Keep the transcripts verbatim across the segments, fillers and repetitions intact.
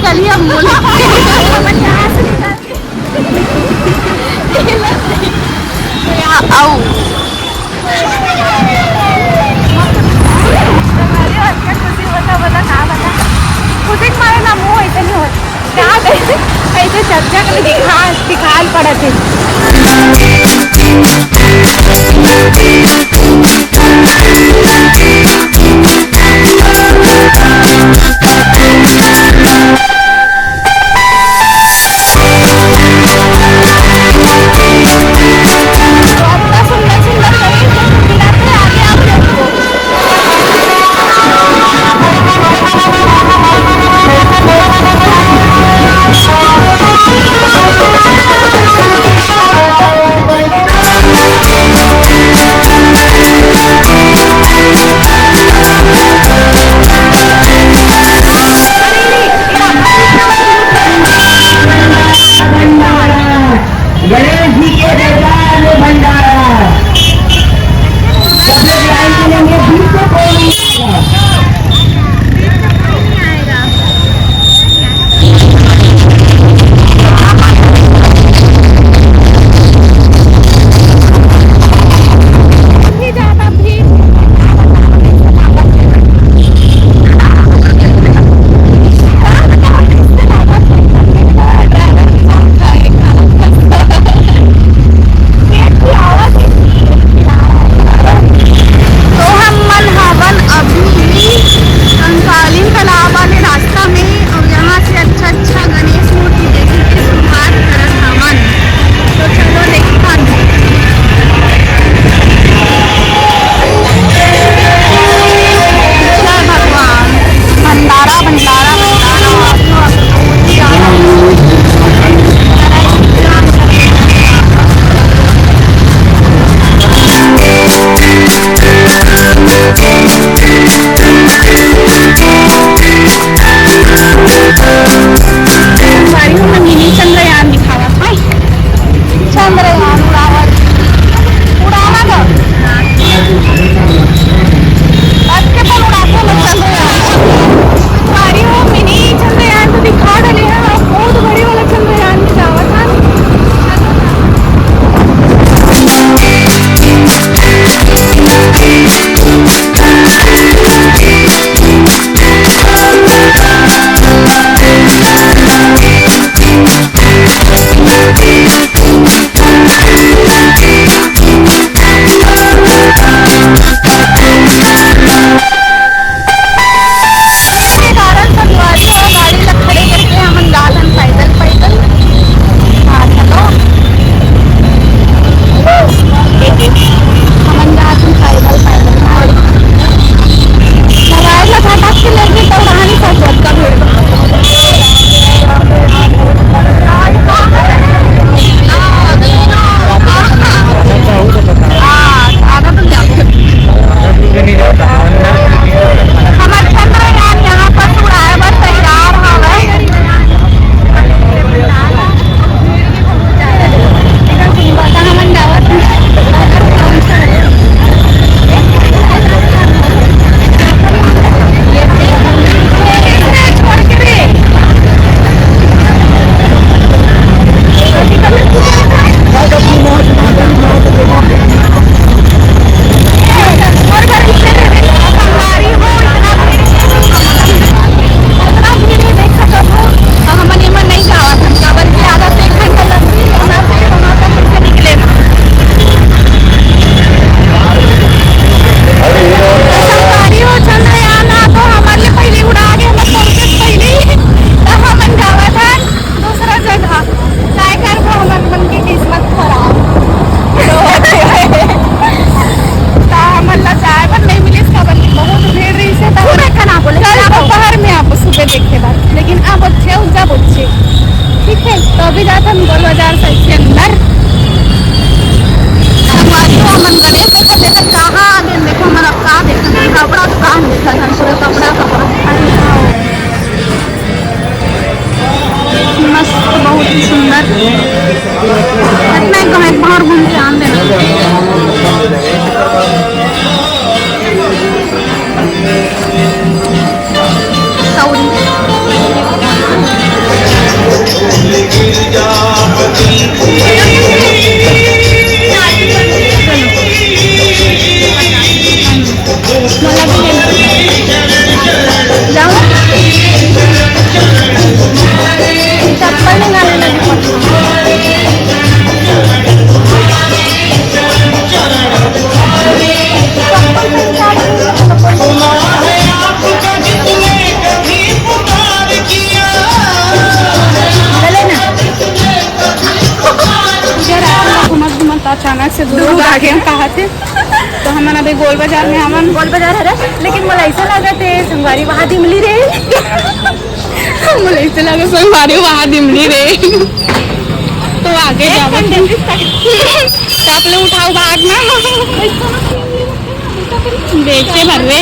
चलिए, अब बोलो। यहाँ आओ। खुशी के मारे ना मुंह ऐसे नहीं होता। का कहे? ऐसे चर्चा कर दिखा, दिखाल पड़त हे। दूर आगे हम कहा थे, तो हमन अभी गोल बाजार में हमन। गोल बाजार हरे, लेकिन मोला ऐसा लगा थे संगवारी वहाँ दिमली रे। मोला ऐसा लगा संगवारी वहाँ दिमली रे। तो आगे जाओ। चपले उठाओ भाग ना। बेचे भरवे।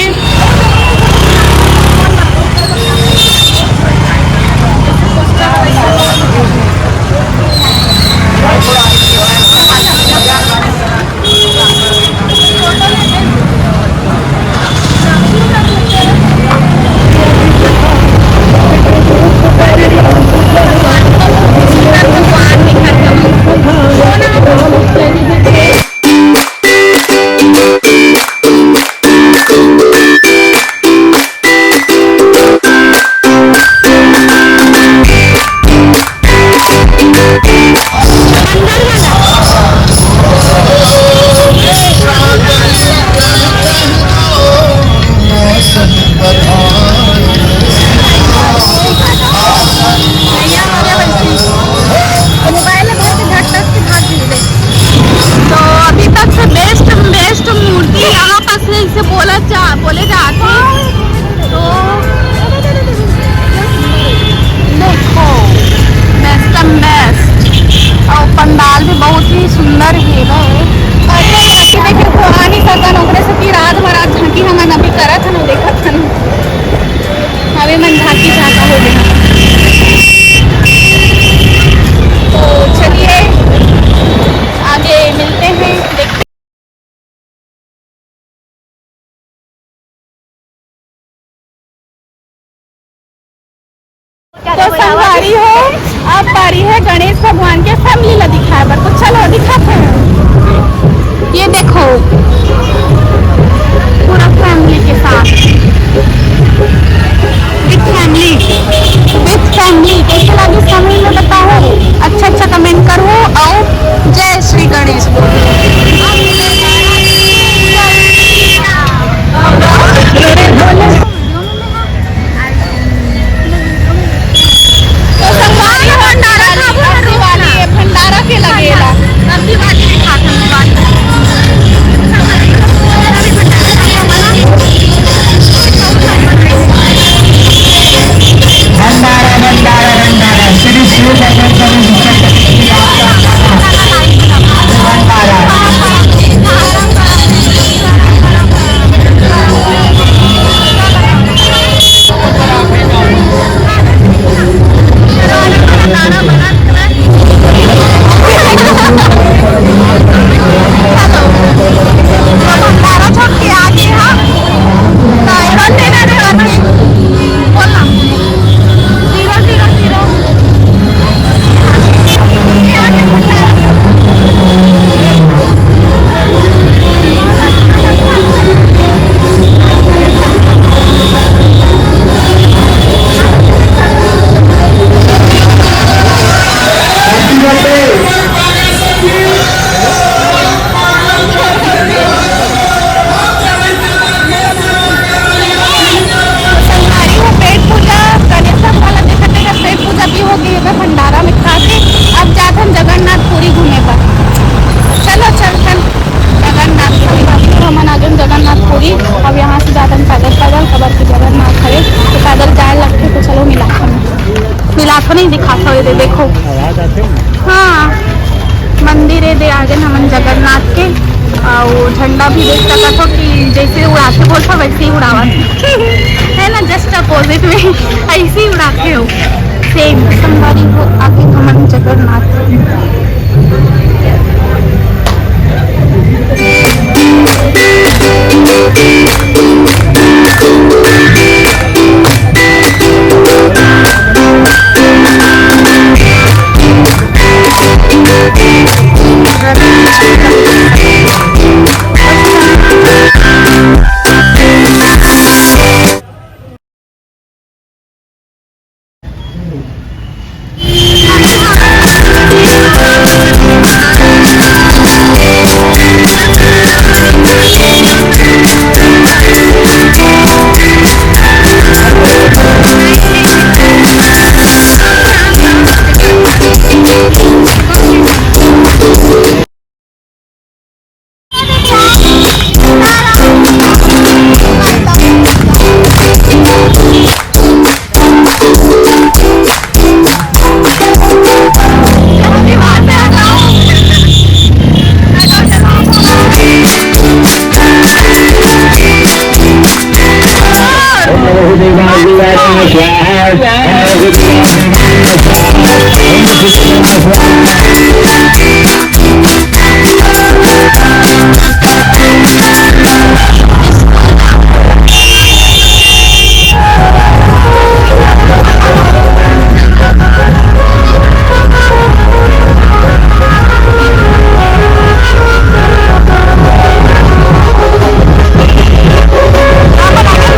मोबाइल में बहुत झट तक के भाग गई। तो अभी तक से बेस्ट, बेस्ट मूर्ति यहाँ पास से इसे बोला जा, बोले जाते हैं। तो देखो, बेस्ट एंड बेस्ट। और पंडाल भी बहुत ही सुंदर है भाई। और ये देखिए, पुरानी सगन ओकरे से कि रात भर रात झांकी हमन अभी करत हन, देखत हन। अभी मन झांकी झांका हो गया। तो चलिए, आगे मिलते हैं, देखते तो संगवारी हो, अब बारी है गणेश भगवान के फैमिली ला दिखाए बर, तो चलो दिखाते हैं। ये देखो, पूरा फैमिली के साथ, विद फैमिली, विद फैमिली। कैसे लगी कमेंट में बताओ, अच्छा अच्छा कमेंट करो। और जय श्री गणेश बोलो। तो संगवारी हो, भंडारा खाबो ना, दिवाली है, भंडारा के लगेला। अब दिवाली में खाथन दिवाली। भंडारा, भंडारा, भंडारा, श्री शिव भगवान का भी भंडारा। संगवारी हो, पेट पूजा, गणेश भगवान ला देखत देखत पेट पूजा भी हो गई है भंडारा में खा के। अब जाथन जगन्नाथपुरी घूमे बर। चलो चलथन जगन्नाथपुरी। अभी तो हमन आ गए जगन्नाथपुरी। अब यहाँ से जाथन पैदल पैदल, काबर कि जगन्नाथ हरे तो पैदल जाए लगथे। तो चलो मिलाथन, मिलाथन नहीं दिखाथो, ये दे देखो। हाँ, मंदिर है दे आगे हमन जगन्नाथ के। और झंडा भी देख सकत हो कि जैसे उड़ाथे बोलता वैसे ही उड़ावत है ना, जस्ट अपोजिट में ऐसे ही उड़ाथे हो। सेम संगवारी हो, आगे हमन जगन्नाथ।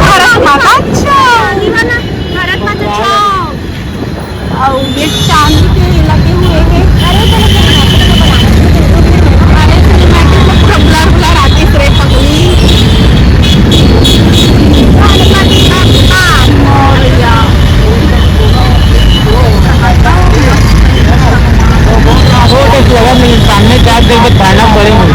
भारत माता। अच्छा, भारत माता। अच्छा। अउ ये चांदी के लगे हुए हैं। अरे, अरे, सिनेमैटिक में पूरा blur blur आते रे पगली। वो तो लगा नहीं, सामने क्या देख के खाना पड़ेगा।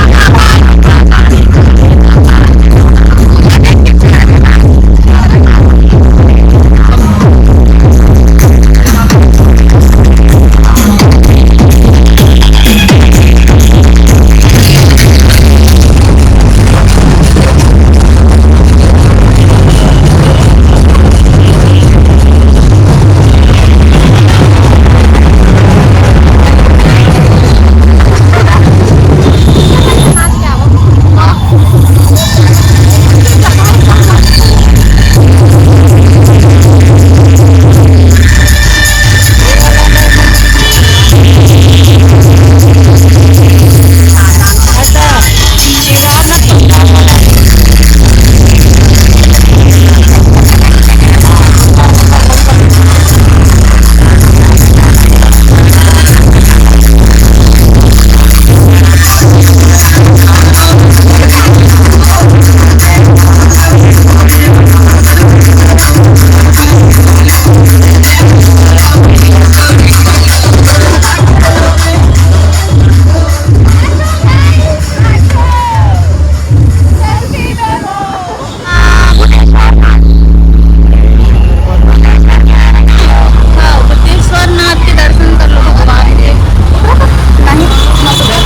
हाँ, बुद्धेश्वर नाथ के दर्शन कर लो भगवान के।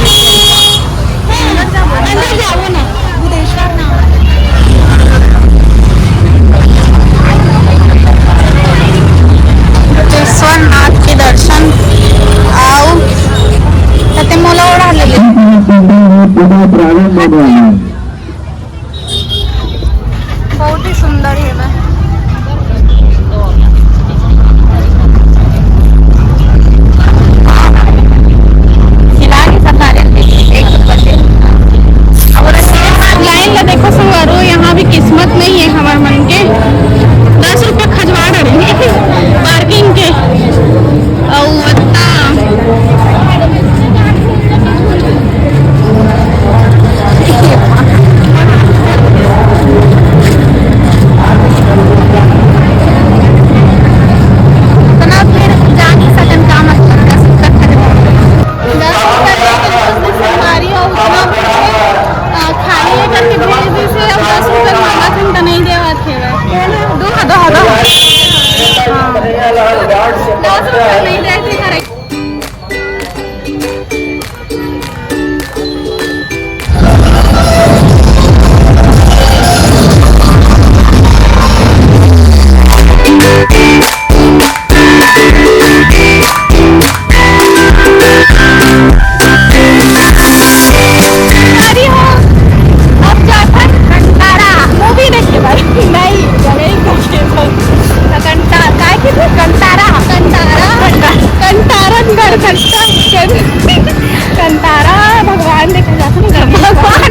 नहीं, अंदर जाओ ना, बुद्धेश्वर नाथ। बुद्धेश्वर नाथ के दर्शन। आओ, तते मोला ओढ़ा ले ले। प्रारंभ होने वाला है। बहुत ही सुंदर है। मैं फिलहाल ये सब नारियल के एक ऊपर से। और लाइन ला देखो संगवारो, यहाँ भी किस्मत नहीं है हमार मन के। दस रुपया खजवा रहे पार्किंग के। अउ अत्ता उतना फिर जा नहीं सकन, का मतलब, दस रुपया खरीद। दस रुपया लेके दस दिन से हमारी और उतना फिर, आ, खाली है करके भेज दी से, अब दस रुपया मांगा थन त नहीं देवत हेवय। दो, दो, दो। हाँ। दस रुपया नहीं देते घर। अरे हो, अब जाथन कंटारा मूवी देखे बर। नहीं, नहीं देखे बर। कंटा-, काय के थे? कंटारा। कंटारा। कंटा-, कंटारन गढ़, कंटा-, कंटारा भगवान देखे जाथन। भगवान।